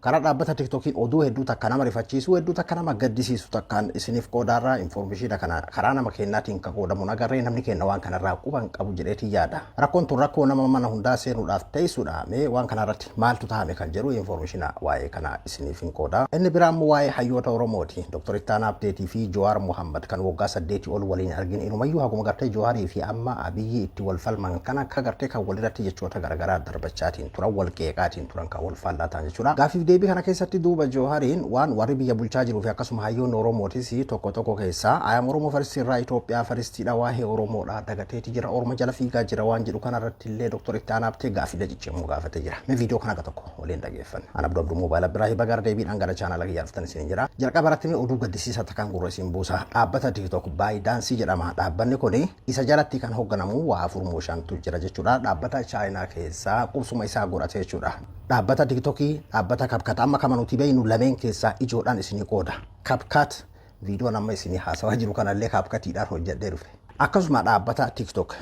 Karaa dhaabbata TikTokiin oduu hedduu takka nama rifachiisu, hedduu takka nama gaddisiisu takkaan isiniif qoodaarraa. Information kana karaa nama kennaatiin kan qoodamu agarree, namni kenna waan kanarraa quban qabu jedheetii yaada. Rakkoon tun rakkoo nama mana hundaa seenuudhaaf teessuudha. Mee waan kanarratti maaltu tahame kan jedhu information waa'ee kana isiniif hin qooda. Inni biraa immoo waa'ee hayyoota Oromooti. Dr. Ittaanaa Abdeetii fi Jawaar Muhammad kan waggaa 8 ol waliin argin, inumayyuu haguma gartee Jawaarii fi amma Abiyyi itti wal falman kana akka gartee kan walirratti jechoota garaagaraa darbachaatiin turan, wal qeeqaatiin turan, kan wal faallaa ta'an jechuudha. Gaafiif deebii kana keessatti duuba Jawahariin waan warri biyya bulchaa jiruu fi akkasuma hayyoonni Oromootis tokko tokko keessaa "I am Oromo first" irraa Itoophiyaa firstiidha, waa'ee Oromoodha dagateeti jira, Orma jala fiigaa jira waan jedhu kanarratti illee Dr. Ittaanaa Abtee gaafiilee ciccimoo gaafatee jira. Mee viidiyoo kana akka tokko waliin dhageeffanna. Ana Abduu Abduu Moobaayil biraa bagar deebiidhaan gara chaanala kiyyaa dhuftan isin jira. Jalqaba irratti mee oduu gaddisiisaa takkaan gurra isin buusa. Dhaabbata TikTok ByteDance jedhama. Dhaabbanni kun isa jalatti kan hoogganamu waa afur moo shantu jira jechuudha. Dhaabbata Chaayinaa keessaa qubsuma isaa godhate jechuudha. Dhaabbata TikTokii, dhaabbata CapCut amma kama nuti beeknu lameen keessaa ijoodhaan isinii qooda. CapCut viidiyoon amma isinii haasawaa jiru kanallee CapCutiidhaan hojjedhee dhufe. Akkasuma dhaabbata TikTok.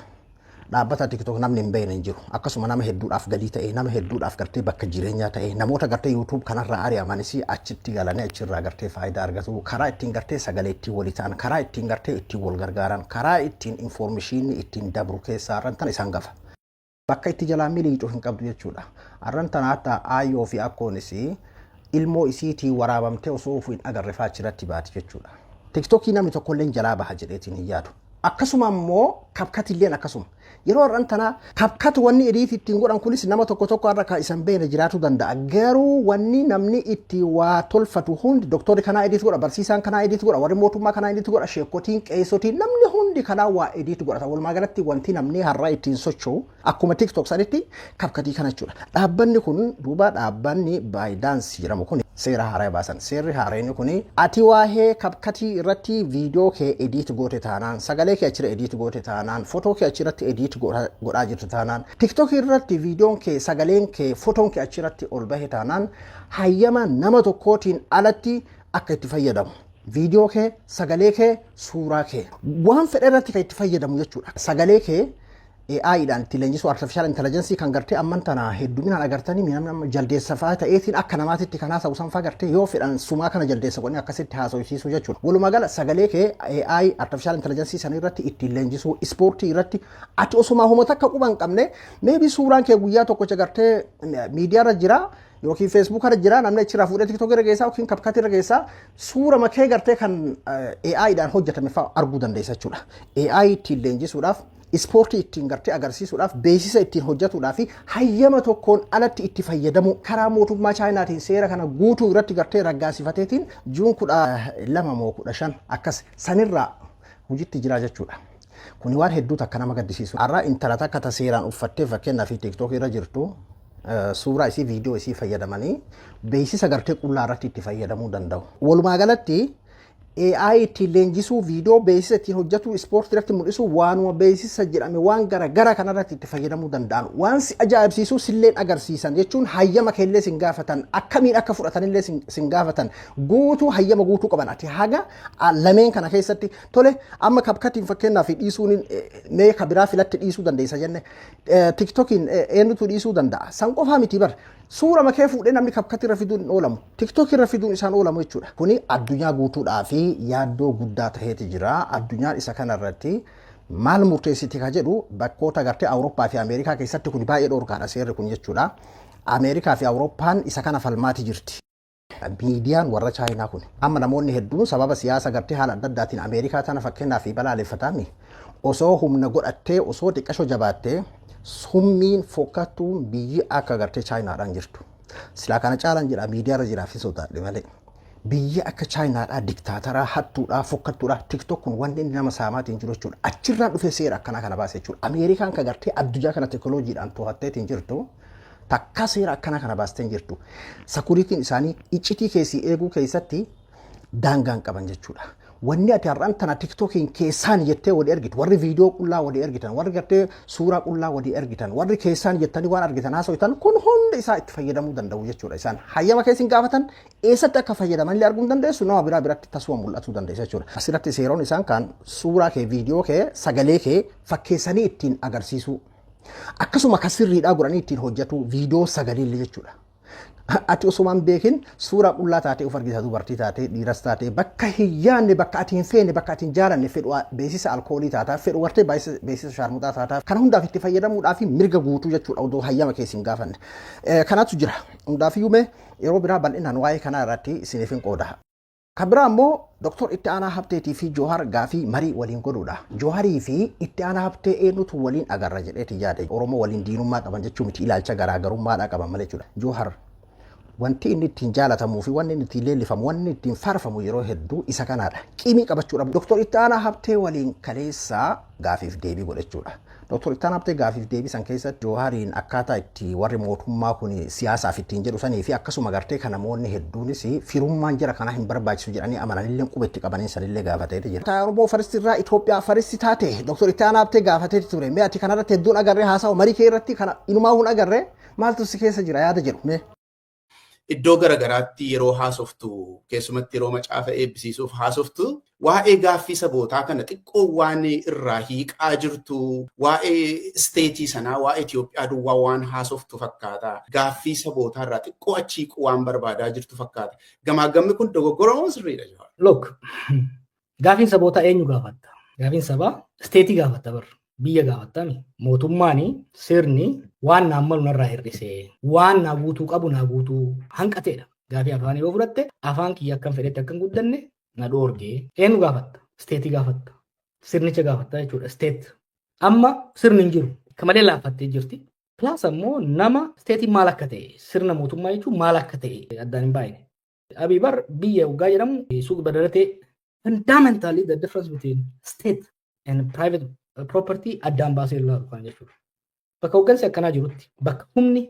Dhaabbata TikTok namni hin beekne hin jiru. Akkasuma nama hedduudhaaf galii ta'e, nama hedduudhaaf gartee bakka jireenyaa ta'e, namoota gartee YouTube kanarraa ari'amanis achitti galanii achirraa gartee faayidaa argatu. Karaa ittiin gartee sagalee ittiin walii ta'an, karaa ittiin gartee ittiin wal gargaaran, karaa ittiin informationni ittiin dabru keessaa irran tan isaan gafa. Bakka itti jalaa miliixu hin qabdu jechuudha. Arran tana hatta aayyoo fi akkoonis ilmoo isiitii waraabamtee osoo ofii hin agarre fa'aa achirratti baati jechuudha. TikTokii namni tokkollee jalaa baha jedheetiin hin yaadu. Akkasuma immoo CapCutilleen akkasuma. Yeroo har'an tanaa CapCut wanni edit ittiin godhan kunis nama tokko tokko har'a kan isan beekne jiraachuu danda'a. Garuu wanni namni itti waa tolfatu hundi, doktorri kanaa edit godha, barsiisaan kanaa edit godha, warri mootummaa kanaa edit godha, sheekotiin, qeessotiin, namni hundi kanaa waa edit godhata. Walumaa galatti wanti namni har'a ittiin socho'u akkuma TikTok sanitti CapCutii kana jechuudha. Dhaabbanni kun duuba, dhaabbanni ByteDance jedhamu kun seera haaraa baasan. Seerri haaraan kun ati waa'ee CapCutii irratti viidiyoo kee edit goote taanaan, sagalee kee achirra edit goote taanaan, footoo kee achirratti edit godhaa jirtu taanaan, TikTok irratti viidiyoon kee, sagaleen kee, footoon kee achirratti ol bahe taanaan, hayyama nama tokkootiin alatti akka itti fayyadamu. Viidiyoo kee, sagalee kee, suuraa kee waan fedhe irratti kan itti fayyadamu jechuudha. Sagalee kee AIdhaan itti leenjisuu, artificial intelligence kan gartee amman tana hedduminaan agartanii, namni amma jaldeessa fa'aa ta'eetiin akka namaatitti kan haasa'u san fa'aa gartee yoo fedhan sumaa kana jaldeessa godhanii akkasitti haasa'isiisuu jechuudha. Walumaa gala sagalee kee AI, artificial intelligence san irratti ittiin leenjisuu, ispoortii irratti ati osuma homa takka quba hin qabne, maybe suuraan kee guyyaa tokkocha gartee miidiyaa irra jira yookiin Facebook irra jira, namni achirraa fuudhee TikTok irra geessaa yookiin CapCut irra geessaa, suura makee gartee kan AIdhaan hojjetame fa'aa arguu dandeessa jechuudha. AI ittiin leenjisuudhaaf, ispoortii ittiin gartee agarsiisuudhaaf, beeksisa ittiin hojjetuudhaaf fi hayyama tokkoon alatti itti fayyadamu karaa mootummaa Chaayinaatiin seera kana guutuu irratti gartee raggaasifateetiin June 12 moo 15 akkas sanirraa hojiitti jira jechuudha. Kuni waan hedduu takka nama gaddisiisu. Har'a intala takka ta seeraan uffattee fakkeenyaaf TikTok irra jirtu, suuraa isii, viidiyoo isii fayyadamanii beeksisa gartee qullaa irratti itti fayyadamuu danda'u. Walumaa galatti AI ittiin leenjisuu, viidiyoo beeksisa ittiin hojjetu, ispoortii irratti mul'isu, waanuma beeksisa jedhame waan gara gara kanarratti itti fayyadamuu danda'an. Waan si ajaa'ibsiisu silleen agarsiisan jechuun hayyama keellee sin gaafatan, akkamiin akka fudhatanillee sin gaafatan, guutuu hayyama guutuu qaban. Ati haga lameen kana keessatti tole amma CapCutiin fakkeenyaaf dhiisuun mee ka biraa filatti dhiisuu dandeessa jenne, TikTokiin eenyutu dhiisuu danda'a? San qofaa miti bar, suura makee fuudhee namni CapCut irra fiduun hin oolamu, TikTok irra fiduun isaan oolamu jechuudha. Kuni addunyaa guutuudhaa fi yaaddoo guddaa taheeti jira. Addunyaan isa kanarratti maal murteessiti ka jedhu, bakkoota gartee Awurooppaa fi Ameerikaa keessatti kun baay'ee dhoorkaadha seerri kun jechuudha. Ameerikaa fi Awurooppaan isa kana falmaati jirti. Miidiyaan warra Chaayinaa kun amma namoonni hedduun sababa siyaasa gartee haala adda addaatiin Ameerikaa tana fakkeenyaa fi balaaleffatami, osoo humna godhattee, osoo xiqqasho jabaattee, summiin fokkattuun biyyi akka gartee Chaayinaadhaan jirtu. Silaa kana caalaan jedha, miidiyaa irra jiraaf hin sodaadhe malee. Biyyi akka Chaayinaadhaa diktaataraa, hattuudhaa, fokkattuudhaa, TikTok kun wanni inni nama saamaatiin jiru jechuudha. Achirraan dhufee seera akkanaa kana baase jechuudha. Ameerikaan ka gartee addunyaa kana teekinooloojiidhaan to'atteetiin jirtu takka seera akkanaa kana baastee hin jirtu. Securityn isaanii iccitii keessii eeguu keessatti daangaan qaban jechuudha. Wanni ati har'aan tana TikTokiin keessaan jettee walii ergitu, warri viidiyoo qullaa walii ergitan, warri gartee suuraa qullaa walii ergitan, warri keessaan jettanii waan argitan haasoitan kun hundi isaa itti fayyadamuu danda'u jechuudha. Isaan hayyama keessin gaafatan, eessatti akka fayyadaman illee arguu hin dandeessu, nama biraa biratti tasuma mul'atuu dandeessa jechuudha. Asirratti seeroon isaan kan suuraa kee, viidiyoo kee, sagalee kee fakkeessanii ittiin agarsiisuu. Akkasuma kan sirriidhaa godhanii ittiin hojjetu viidiyoo sagalee illee jechuudha. Ati osumaan beekin suuraa qullaa taatee of argita, dubartii taatee, dhiiras taatee, bakka hin yaadne, bakka ati hin feene, bakka ati hin jaalanne, fedhu beeksisa alkoolii taataa, fedhu gartee beeksisa shaarmuxaa taataa. Kana hundaaf itti fayyadamuudhaaf mirga guutuu jechuudha, odoo hayyama keessa hin gaafanne. Kanatu jira. Hundaafiyyuu mee yeroo biraa bal'inaan waa'ee kanaa irratti isiniif hin qooda. Kan biraa immoo Dr. Itti Aanaa Habteetii fi Joohar gaafii marii waliin godhuudha. Jooharii fi Itti Aanaa Habtee eenyutu waliin agarra jedheeti yaade. Oromoo waliin diinummaa qaban jechuu miti, ilaalcha garaagarummaadhaa qaban malee jechuudha. Joohar wanti inni ittiin jaalatamuu fi wanni inni ittiin leellifamu, wanni ittiin faarfamu yeroo hedduu isa kanaadha. Qimii qabachuudha. Dr. Itti Aanaa Habtee waliin kaleessaa gaafiif deebii godhachuudha. Dr. Itti Aanaa Habtee gaafiif deebii san keessatti Joohariin akkaataa itti warri mootummaa kun siyaasaaf ittiin jedhu sanii fi akkasuma gartee kan namoonni hedduunis firummaan jara kanaa hin barbaachisu jedhanii amananillee quba itti qabanii sanillee gaafateeti jira. Oromoo First irraa Itoophiyaa First taate Dr. Itti Aanaa Habtee gaafateeti ture. Mee ati kanarratti hedduun agarree haasawu marii kee irratti kana inumaa hun agarree maaltu si keessa jira yaada jedhu mee. Iddoo garagaraatti yeroo haasoftu, keessumatti yeroo macaafa eebbisiisuuf haasoftu, waa'ee gaaffii sabootaa kana xiqqoo waan irraa hiiqaa jirtu, waa'ee state sanaa, waa'ee Itoophiyaa duwwaa waan haasoftu fakkaata. Gaaffii sabootaa irraa xiqqoo achi hiiquu waan barbaadaa jirtu fakkaata. Gamaagamni kun dogoggora moo sirriidha, Jawaar? Look, gaafiin sabootaa eenyu gaafatta? Gaafiin sabaa state gaafatta bar. Biyya gaafattami. Mootummaan, sirni waan naan malu narraa hir'isee, waan naa guutuu qabu naa guutuu hanqateedha. Gaafii afaanii yoo fudhatte, afaan kiyya akkan fedhetti akkan guddanne na dhoorgee. Eenyu gaafatta? State gaafatta. Sirnicha gaafatta jechuudha. State. Amma sirni hin jiru. Akka malee laaffattee jirti. Plus ammoo nama stateiin maal akka ta'e, sirna mootummaa jechuun maal akka ta'e addaan hin baay'ine. Abii bar biyya waggaa jedhamu suuq badalatee fundamentally the difference between state and private property addaan baasee ilaalu kan jechuudha. Bakka hooggansi akkanaa jirutti, bakka humni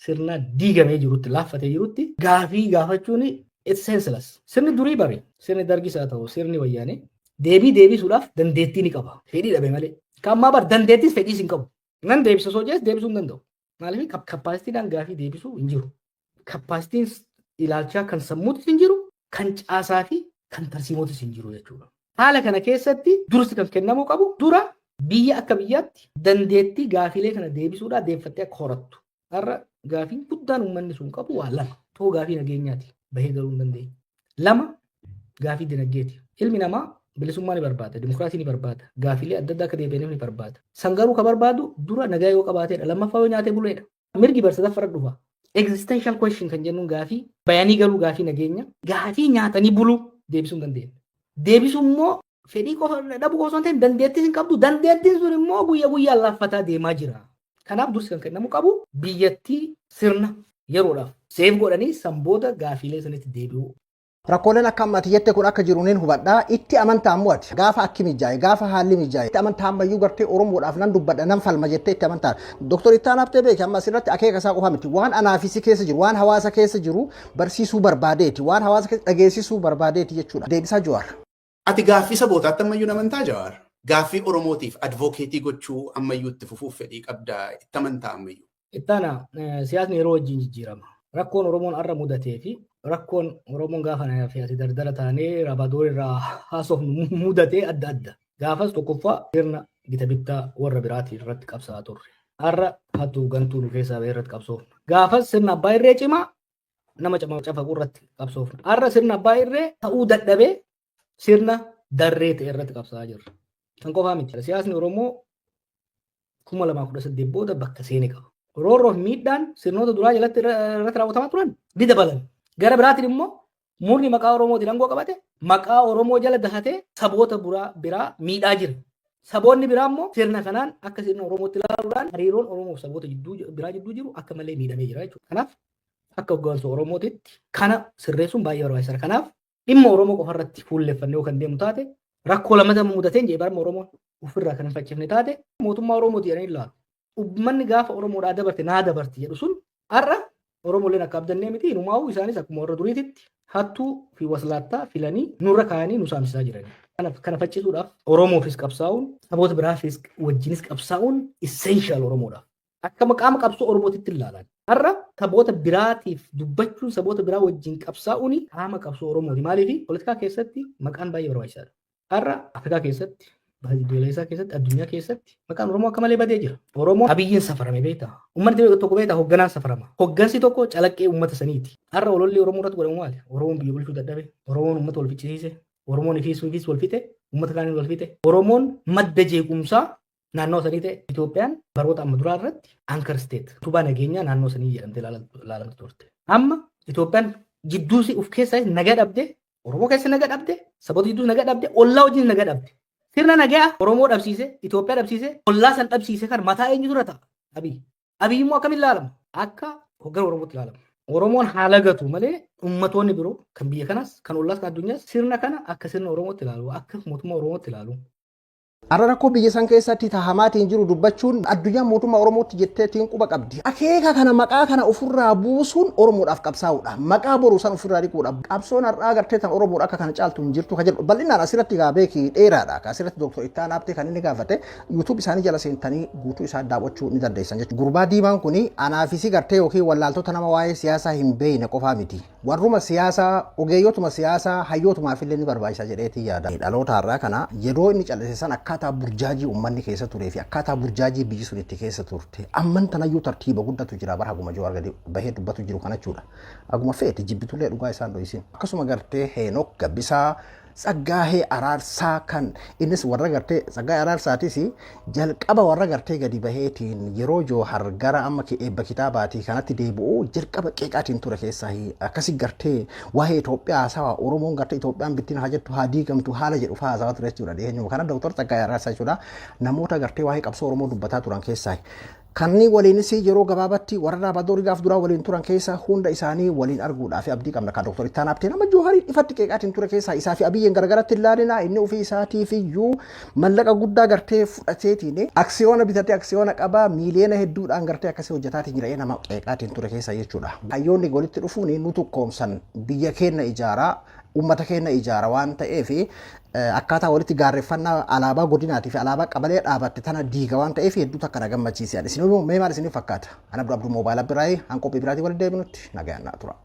sirna diigamee jirutti, laaffatee jirutti gaafii gaafachuun it's senseless. Sirni durii bare, sirni Dargis haa ta'u, sirni Wayyaanee deebii deebisuudhaaf dandeettii ni qaba. Fedhii dhabe malee. Kan ammaa bar dandeettiis fedhiis hin qabu. Nan deebisa osoo jees deebisuu hin danda'u. Maaliif? Capacitydhaan gaafii deebisuu hin jiru. Capacityn ilaalchaa kan sammuutis hin jiru, kan caasaa fi kan tarsiimootis hin jiru jechuudha. Haala kana keessatti dursi kan kennamuu qabu dura biyya akka biyyaatti dandeettii gaafiilee kana deebisuudhaa deeffattee akka horattu. Har'a gaafiin guddaan uummanni sun qabu waa lama. Tokko gaafii nageenyaati. Bahee galuu hin dandeenye. Lama, gaafii dinagdeeti. Ilmi namaa bilisummaa ni barbaada, dimokiraasii ni barbaada, gaafiilee adda addaa akka deebi'aniif ni barbaada. San garuu ka barbaadu dura nagaa yoo qabaateedha. Lammaffaa yoo nyaatee buleedha. Mirgi bar sadaffara dhufa. Existential question kan jennuun gaafii bayanii galuu, gaafii nageenya, gaafii nyaatanii buluu deebisuu hin dandeenye. Deebisuu immoo fedhii qofa dhabuu qofa osoo hin ta'in dandeettis hin qabdu. Dandeettiin sun immoo guyya guyyaan laaffataa deemaa jira. Kanaaf dursi kan kennamu qabu biyyattii sirna yeroodhaaf safe godhanii san booda gaafiilee sanitti deebi'uu. Rakkooleen akka ammati jette kun akka jiru nin hubadha. Itti amantaa ammoo ati gaafa akki mijaa'e, gaafa haalli mijaa'e, itti amantaa ammayyuu gartee Oromoodhaaf nan dubbadha, nan falma jettee itti amantaa. Doktor Itti Aanaa Habtee beeki, amma asirratti akeeka isaa qofa miti. Waan anaa fi si keessa jiru, waan hawaasa keessa jiru barsiisuu barbaadeeti. Waan hawaasa keessa dhageessisuu barbaadeeti jechuudha. Deebisaa, Jawaar. Ati gaaffii sabootaatti ammayyuu amantaa, Jawaar? Gaaffii Oromootiif advocate gochuu ammayyuu itti fufuuf fedhii qabdaa, itti amantaa ammayyuu? Ittaana, siyaasni yeroo wajjin jijjiirama. Rakkoon Oromoon har'a mudatee fi rakkoon Oromoon gaafa fi ati dardara taanee rabadoor irraa haasofnu mudatee adda adda. Gaafas tokkoffaa sirna gita bittaa warra biraatiin irratti qabsaa'aa turre. Har'a hattuu gantuu nu keessaa bahee irratti qabsoofna. Gaafas sirna abbaa irree cimaa nama cafaquu irratti qabsoofna. Har'a sirna abbaa irree ta'uu dadhabee sirna darree ta'e irratti qabsaa'aa jirra. Kan qofaa miti. Siyaasni Oromoo 2018 booda bakka seene qaba. Roorroo fi miidhaan sirnoota duraa jalatti irratti raawwatamaa turan ni dabalan. Gara biraatiin immoo murni maqaa Oromootiin aangoo qabate maqaa Oromoo jala dahatee saboota biraa miidhaa jira. Saboonni biraa immoo sirna kanaan akka sirna Oromootti ilaaluudhaan hariiroon Oromoo fi saboota biraa jidduu jiru akka malee miidhamee jira jechuudha. Kanaaf akka hoggansa Oromootitti kana sirreessuun baay'ee barbaachisaadha. Kanaaf dhimma Oromoo qofarratti fuulleffannee yoo kan deemu taate, rakkoo lamata mudateen jee barma Oromoon ofirraa kan hin faccifne taate mootummaa Oromooti jedhanii ilaalu. Uummanni gaafa Oromoodhaa dabarte naa dabarti jedhu sun har'a Oromooleen akka abdannee miti, inumaa'uu isaanis akkuma warra duriititti hattuu fi waslaattaa filanii nurra kaayanii nu saamsisaa jirani. Kana faccisuudhaaf Oromoofis qabsaa'uun, saboota biraafis wajjinis qabsaa'uun essential Oromoodhaaf. Akka qaama qabsoo Oromootitti ilaalan. Har'a saboota biraatiif dubbachuun, saboota biraa wajjin qabsaa'uun qaama qabsoo Oromooti. Maaliif? Poolitikaa keessatti maqaan baay'ee barbaachisaadha. Har'a Afrikaa keessatti Baha Giddugaleessaa keessatti, addunyaa keessatti maqaan Oromoo akka malee badee jira. Oromoon Abiyyiin safarame beektaa? Uummanni tokko beektaa hoogganaan safarama. Hoggansi tokko calaqqee uummata saniiti. Har'a ololli Oromoo irratti godhamu maali? Oromoon biyya bulchuu dadhabe. Oromoon uummata wal ficcisiise. Oromoon ifiis ifiis wal fixe. Uummata kaaniin wal fixe. Oromoon madda jeequmsaa naannoo sanii ta'e. Itoophiyaan baroota amma duraa irratti anchor state, utubaa nageenyaa naannoo sanii jedhamtee ilaalamtu turte. Amma Itoophiyaan jidduu of keessaa nagaa dhabde, Oromoo keessa nagaa dhabde, saboota jidduu nagaa dhabde, ollaa wajjin nagaa dhabde. Sirna nagaa Oromoo dhabsiise, Itoophiyaa dhabsiise, ollaa san dhabsiise kan mataa eenyu dura ta'a? Abiy. Abiy immoo akkamiin ilaalama? Akka hoggana Oromootti ilaalama. Oromoon haala gatu malee ummatoonni biroo kan biyya kanaas, kan ollaas, kan addunyaas sirna kana akka sirna Oromootti ilaalu, akka mootummaa Oromootti ilaalu. Har'a rakkoo biyya san keessatti tahamaatiin jiru dubbachuun addunyaan mootummaa Oromootti jetteetiin quba qabdi. Akeeka kana, maqaa kana ofirraa buusuun Oromoodhaaf qabsaa'uudha. Maqaa boru san ofirraa dhiquudha. Qabsoon har'aa gartee tan Oromoodha akka kana caaltu hin jirtu kan jedhu bal'inaan asirratti gaa beeki dheeraadha. Asirratti Dooktor Ittaanaa Abtee kan inni gaafate YouTube isaanii jala seentanii guutuu isaa daawwachuu ni dandeessan jechuudha. Gurbaa diimaan kuni anaafisi gartee yookiin wallaaltota nama waa'ee siyaasaa hin beekne qofaa miti. Warruma siyaasaa, ogeeyyotuma siyaasaa, hayyootumaaf illee ni barbaachisa jedheetii yaada. Dhaloota har'aa kana yeroo inni callise san akkaataa burjaajii uummanni keessa turee fi akkaataa burjaajii biyyi sun itti keessa turte amman tanayyuu tartiiba guddatu jira bara haguma Jawaar gadi bahee dubbatu jiru kana jechuudha. Haguma feete jibbitullee dhugaa isaan dho'isin. Akkasuma gartee Heenok Gabbisaa, Tsaggaahee Araarsaa, kan innis warra gartee Tsaggaahee Araarsaatis jalqaba warra gartee gadi baheetiin yeroo Joohar gara amma eebba kitaabaatii kanatti deebi'u jalqaba qeeqaatiin ture keessaa akkasi gartee waa'ee Itoophiyaa haasawaa, Oromoon gartee Itoophiyaan bittiin haa jettu, haa diigamtu haala jedhu fa'aa haasawaa ture jechuudha. Dhiyeenyuma kana Dooktar Tsaggaahee Araarsaa jechuudha, namoota gartee waa'ee qabsoo Oromoo dubbataa turan keessaa. Kanneen waliinis yeroo gabaabatti warra Raabadoorii gaaf duraa waliin turan keessa hunda isaanii waliin arguudhaaf abdii qabna. Kan Dooktar Ittaanaa Abtee nama Jooharii ifatti qeeqaatiin ture keessaa isaa fi Abiyyeen garagaratti ilaalina. Inni ofii isaatiif iyyuu mallaqa guddaa gartee fudhateetiin aksiyoona bitatee, aksiyoona qabaa, miiliyoona hedduudhaan gartee akkasii hojjetaatiin jira, nama qeeqaatiin ture keessa jechuudha. Hayyoonni walitti dhufuun nu tokkoomsan, biyya keenya ijaaraa, uummata keenya ijaara waan ta'eef, akkaataa walitti gaarreeffannaa alaabaa godinaatii fi alaabaa qabalee dhaabatte tana diiga waan ta'eef hedduu takka na gammachiise. Isin immoo mee maal isiniif fakkaata? Ana Abduu Abduu Moobaayil Biraayii hanqophii biraatii walitti deebinutti nagayaan naa tura.